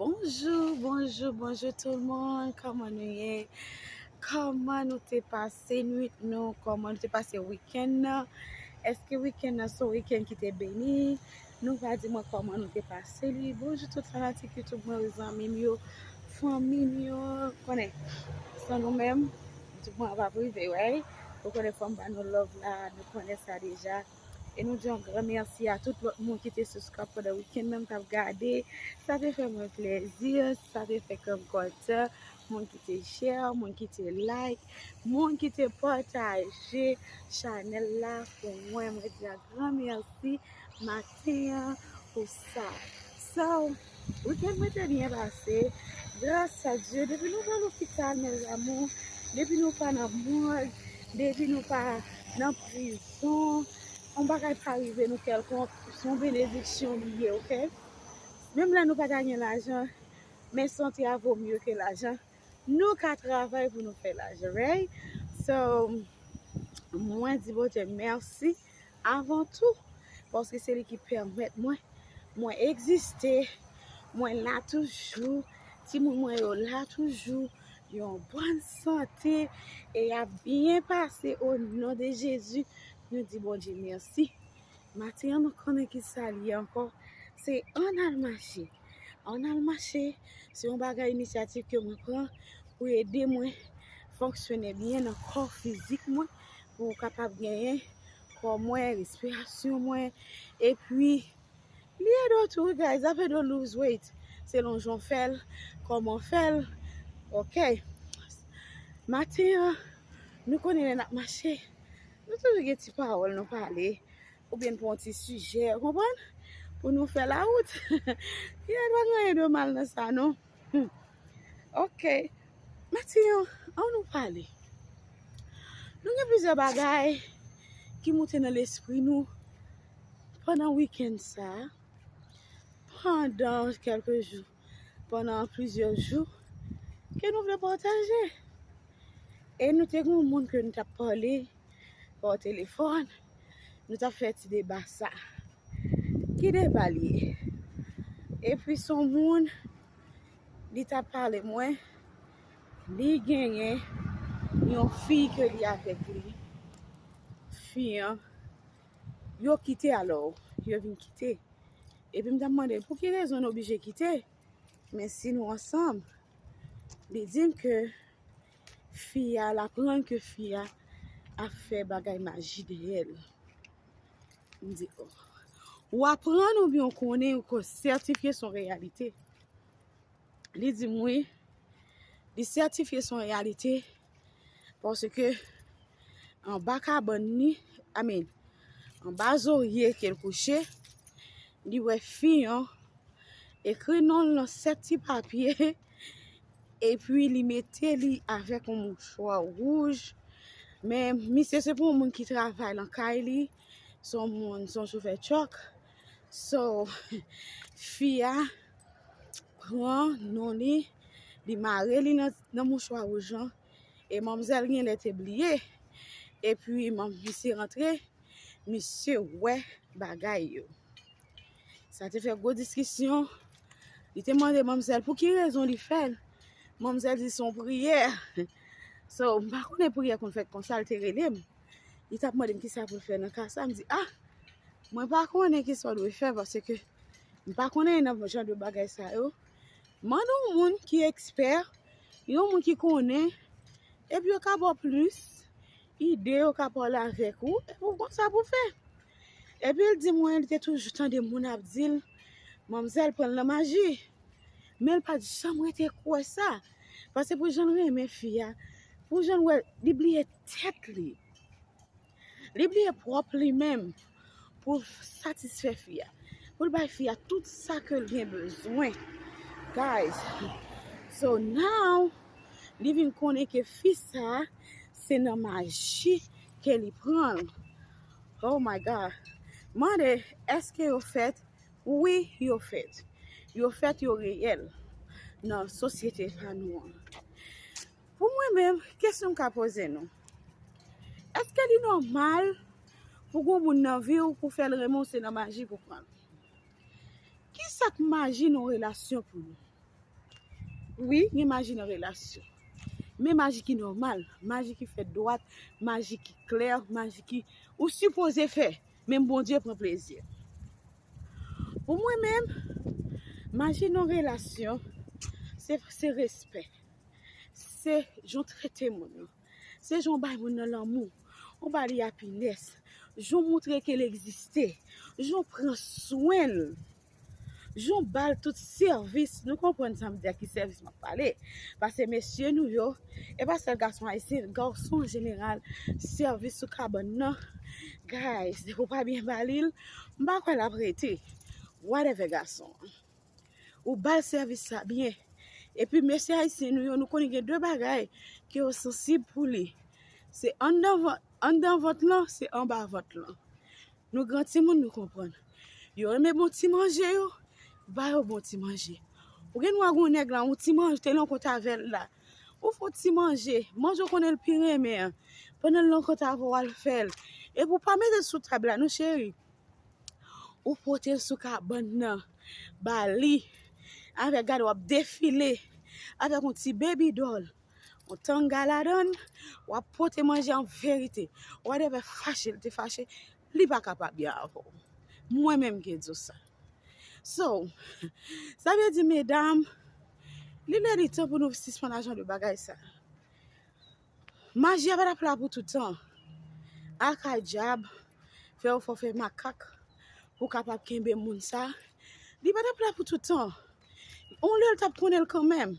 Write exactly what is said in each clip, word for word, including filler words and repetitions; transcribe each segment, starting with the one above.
Bonjou, bonjou, bonjou tout moun. Kòman nou ye? Kòman nou te pase nwit nou? Kòman nou te pase wikenn nan? Èske wikenn nan se yon wikenn ki te beni? Nou va di mwen kòman nou te pase li. Bonjou tout fanatik YouTube mwen, zanmi m yo, fanmi m yo. Konnen, san nou menm, YouTube mwen ap rive, right? Ou konnen fò m ba nou love la, nou konnen sa deja. E nou di yon gran mèsi a tout lòt moun ki te subscribe pandan wikenn nan, k ap gade. Sa te fè mwen plezi, sa te fè kè m kontan. Moun ki te share, moun ki te like, moun ki te pataje chanèl la pou mwen. Mwen di yon gran mèsi maten an pou sa. So, wikenn mwen te byen pase. Gras a Dye, depi nou pa lopital, mes amours, depi nou pa nan mòg, depi nou pa nan prizon, yon bagay pa rive nou kèlkonk, se yon benediksyon li ye, oke? Menm lè nou pa ta gen lajan, men sante a vo mye ke lajan. Nou ka travay pou nou fè lajan, right? So, mwen di Bondye mèsi avan tou, paske se li ki pèmèt mwen, mwen egziste, mwen la toujou, timoun mwen yo la toujou, yon bòn sante, e y ap byen pase o non de Jezi. Nou di Bondye mèsi. Maten an, nou konnen ki sa li ye ankò. Se ann al mache. Ann al mache, se yon bagay inisyativ ke mwen pran pou ede mwen fonksyone byen nan kò fizik mwen, pou kapab genyen kò mwen, respirasyon mwen, epi li ede w tou, guys, ap ede w lose weight, selon jan w fè l, kòman w fè l, oke? Maten an, nou konnen lè n ap mache, nou toujou gen ti pawòl nou pale, oubyen n pran yon ti sijè, ou konprann? Pou nou fè lawout. Kiyès pa gen anyen de mal nan sa, non? Hmm. Oke. Maten an, ann nou pale. Nou gen plizyè bagay ki moute nan lespri nou pandan wikenn sa a, pandan kèlke jou, pandan plizyè jou, ke nou vle pataje. E nou te gen yon moun ke nou t ap pale pa telefòn, nou t ap fè ti deba sa. Ki deba li ye? Epi se yon moun, li t ap pale mwen, li genyen yon fi ke li avèk li. Fi an, yo kite alò, yo vin kite. Epi m t ap mande l, pou ki rezon nou oblije kite? Men si nou ansanm, li di m ke fi a, l aprann ke fi a ap fè bagay maji dèyè l. M di, oh. Ou aprann oubyen ou konnen, ou ko-, sètifye se yon reyalite? Li di m wi, li sètifye se yon reyalite, paske anba kabann li, I mean, anba zorye ke l kouche, li wè fi an ekri non l nan sèt ti papye, epi li mete li avèk yon mouchwa wouj. Men misye se pou yon moun ki travay nan kay li, se yon moun, se yon chofè truck. So, fi a pran non li, li mare li nan, nan mouchwa wouj lan, e manmzèl genlè te bliye. Epi, man-, misye rantre, misye wè bagay yo. Sa te fè gwo diskisyon. Li te mande manmzèl pou ki rezon li fè l. Manmzèl di se yon priyè. So, m pa konnen priyè konn fèt konsa, l te rele m. Li t ap mande m kisa pou l fè nan ka sa. M di, ah, mwen pa konnen kisa w dwe fè, paske m pa konnen nan jan de bagay sa yo. Mande yon moun ki ekspè, yon moun ki konnen, epi yo ka ba w plis ide, yo ka pale avèk ou, epi w konn sa pou w fè. Epi l di mwen, li te toujou tande moun ap di l, manmzèl pran l nan maji. Men l pa t janm rete kwè sa. Paske pou jan l renmen fi a, pou jan l wè, li bliye tèt li. Li bliye pwòp li menm pou l satisfè fi a. Pou l bay fi a tout sa ke l gen bezwen. Guys, so now, li vin konnen ke fi sa, se nan maji ke li pran l. Oh my God. Mande, èske yo fèt? Wi, yo fèt. Yo fèt, yo reyèl nan sosyete pa nou an. Pou mwen menm, kesyon m ka poze nou, èske li nòmal pou gon moun nan vi w, pou fè l renmen w, se nan maji pou pran l? Kisa k maji nan relasyon pou nou? Wi, gen maji nan relasyon. Men maji ki nòmal, maji ki fèt dwat, maji ki klè, maji ki ou sipoze fè. Menm Bondye pran plezi. Pou mwen menm, maji nan relasyon, se, se respè. Se jan w trete moun nan. Se jan w bay moun nan lanmou. Ou ba li happiness. Jan w montre ke l egziste. Jan w pran swen l. Jan w ba l tout sèvis. Nou konprann sa m di a, ki sèvis m ap pale. Paske mesye nou yo, e pa sèl gason ayisyen, gason an jeneral, sèvis sou kabann nan. Guys, depi w pa byen ba li l, m pa kwè l ap rete. Whatever gason an. Ou ba l sèvis sa byen. Epi mesye ayisyen nou yo, nou konnen gen de bagay ke yo sansib pou li. Se anndan vant, anndan vant lan, se anba vant lan. Nou gran timoun, nou konprann. Yo renmen bon ti manje yo, ba yo bon ti manje. Ou gen dwa gen yon nèg la, yon ti manje, te nan kont avè l la. Ou fè yon ti manje, manje w konnen l pi renmen an. Pandan l nan kont avè w, w al fè l. Epi w pa mete l sou tab la, non cheri. Ou pote l sou kabann nan, ba li. Avèk gade w ap defile, avèk yon ti baby doll, yon tanga ladan l, w ap pote manje an verite. Whatever fache l te fache, li pa ka pa byen avè w. Mwen menm ki di w sa. So, sa vle di, medam, li lè li tan pou nou sispann a jan de bagay sa. Maji a pa t ap la pou tout tan. Al kay dyab, fè w fè w fè makak pou w kapab kenbe moun sa. Li pa t ap la pou tout tan. Yon lè l t ap konnen l kanmenm.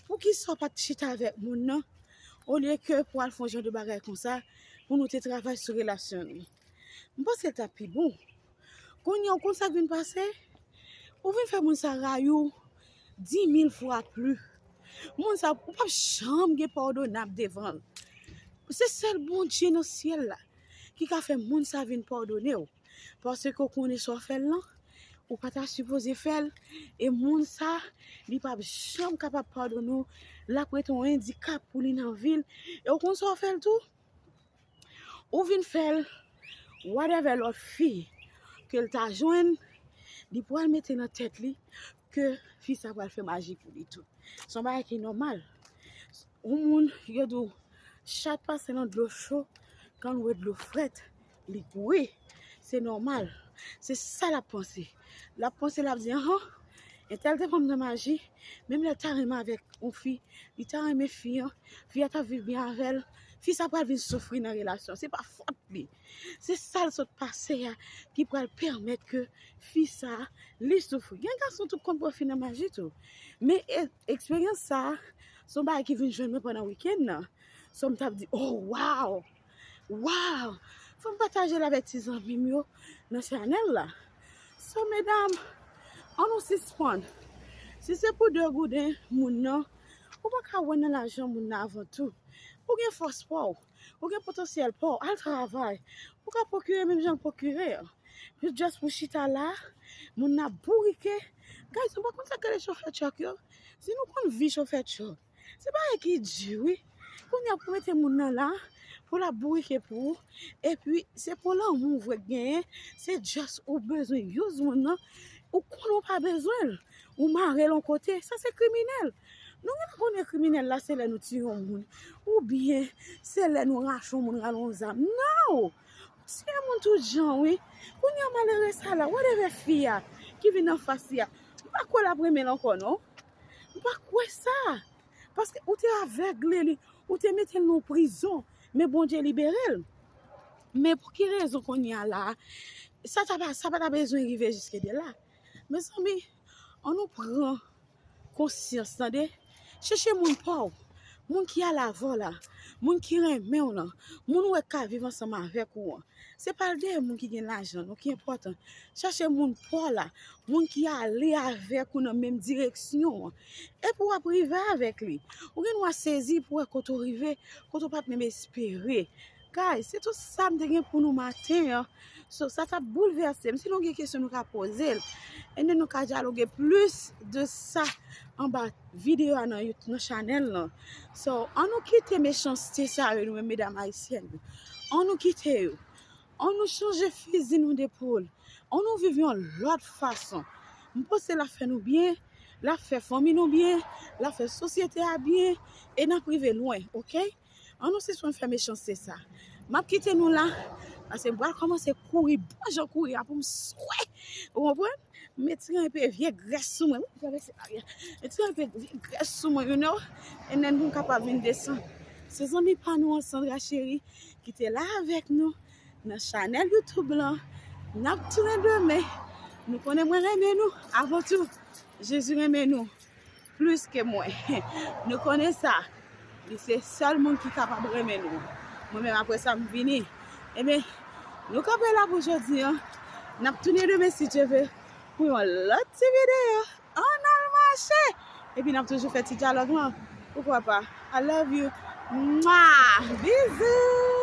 Poukisa w pa t chita avèk moun nan, olye ke pou al fè yon jan de bagay konsa, pou nou te travay sou relasyon nou? M panse l t ap pi bon. Kounye a, ou konn sa k vin pase? Ou vin fè moun sa rayi w di mil fwa pli. Moun sa, ou p ap janm gen padonab devan l. Se sèl Bondye nan syèl la ki ka fè moun sa vin padone w. Paske ou konnen sa w fè l lan, ou pa ta sipoze fè l. E moun sa, li p ap janm kapab padone w. L ap rete yon endikap pou li nan vi l. E ou konn sa w fè l tou? Ou vin fè l, whatever lòt fi ke l ta jwenn, li pral mete nan tèt li ke fi sa pral fè maji pou li tou. Se yon bagay ki nòmal. Yon moun, yo di w, chat pase nan dlo cho, kan l wè dlo frèt, li kouri. Se nòmal. Se sa l ap panse. L ap panse, l ap di, anhan, entèl te ban m nan maji, menm lè l ta renmen avèk yon fi, li ta renmen fi an, fi a t ap viv byen avè l, fi sa pral vin soufri nan relasyon, se pa fòt li. Se sa l sot pase a ki pral pèmèt ke fi sa, li soufri. Gen gason tou k konn pran fi nan maji tou. Men e, eksperyans sa, se yon bagay ki vin jwenn mwen pandan wikenn nan. So m t ap di, oh, wow! Wow! Fò m pataje l avèk ti zanmi m yo nan chanèl la. So, medam, ann nou sispann. Si se pou de gouden moun nan, ou pa ka wè nan lajan moun nan avan tou. Ou gen fòs pa w, ou gen potansyèl pa w, al travay. Ou ka pwokire menm jan l pwokire an. Just pou chita la, moun nan bourike. Guys, nou pa konn sa k rele chofè truck yo. Si nou konn vi chofè truck, se bagay ki di, wi. Kounye a pou mete moun nan la, pou l ap bourike pou ou. Epi, se pou lanmou vre k genyen. Se just ou bezwen use moun nan. Ou konnen w pa bezwen l. Ou mare l yon kote. Sa se kriminèl. Nou gentan konnen kriminèl la, se lè nou tiye yon moun. Oubyen, se lè nou rache yon moun, rale yon zam. No! Ou tiye moun tout jan, wi. Kounye a malere sa la, whatever fi a, ki vin anfas li a, m pa kwè l ap renmen l ankò, non. M pa kwè sa. Paske ou te avègle li, ou te mete l nan prizon, men Bondye libere l. Men pou ki rezon kounye a la, sa ta pa, sa pa ta bezwen rive jiske de la. Mezanmi, ann nou pran konsyans, tande. Chèche moun pa w, moun ki al avè w la, moun ki renmen w lan, moun ou wè k ka viv ansanm avèk ou an. Se pa dèyè moun ki gen lajan, non, ki enpòtan. Chèche moun pa w la, moun ki ale avèk ou nan menm direksyon an. Epi w ap rive avèk li. Ou gen dwa sezi pou wè kote w rive, kote w pa t menm espere. Guys, se tout sa m te gen pou nou maten an. So, sa t ap boulvèse m. Si nou gen kesyon, nou ka poze l. And then nou ka dyaloge plis de sa anba videyo a nan, nan chanèl lan. So, ann nou kite mechanste sa yo, nou menm medam ayisyèn yo. Ann nou kite yo. Ann nou chanje fizi nou depoul. Ann nou viv yon lòt fason. M panse l ap fè nou byen. L ap fè fanmi nou byen, l ap fè sosyete a byen, e n ap rive lwen, oke? An nou sispann fè mechanste sa. M ap kite nou la, paske m pral kòmanse kouri, bon jan kouri a pou m swe. Ou konprann? M met yon enpe vye grès sou mwen. Wi, travèse baryè. Met yon enpe vye grès sou mwen, you know? And then pou m kapab vin desann. Se zanmi pa nou an, Sandra Chérie, ki te la avèk nou nan chanèl YouTube lan. N ap tounen demen. Nou konnen mwen renmen nou. Avan tou, Jezi renmen nou plis ke mwen. Nou konnen sa. Li se sèl moun ki kapab renmen nou. Mwen menm, apre sa, m vini. Ebyen, nou kanpe la pou jodi an. N ap tounen demen, si Dye ve, pou yon lòt ti videyo. Ann al mache! Epi n ap toujou fè ti dyalòg lan. Poukwa pa? I love you. Mwa! Bizou!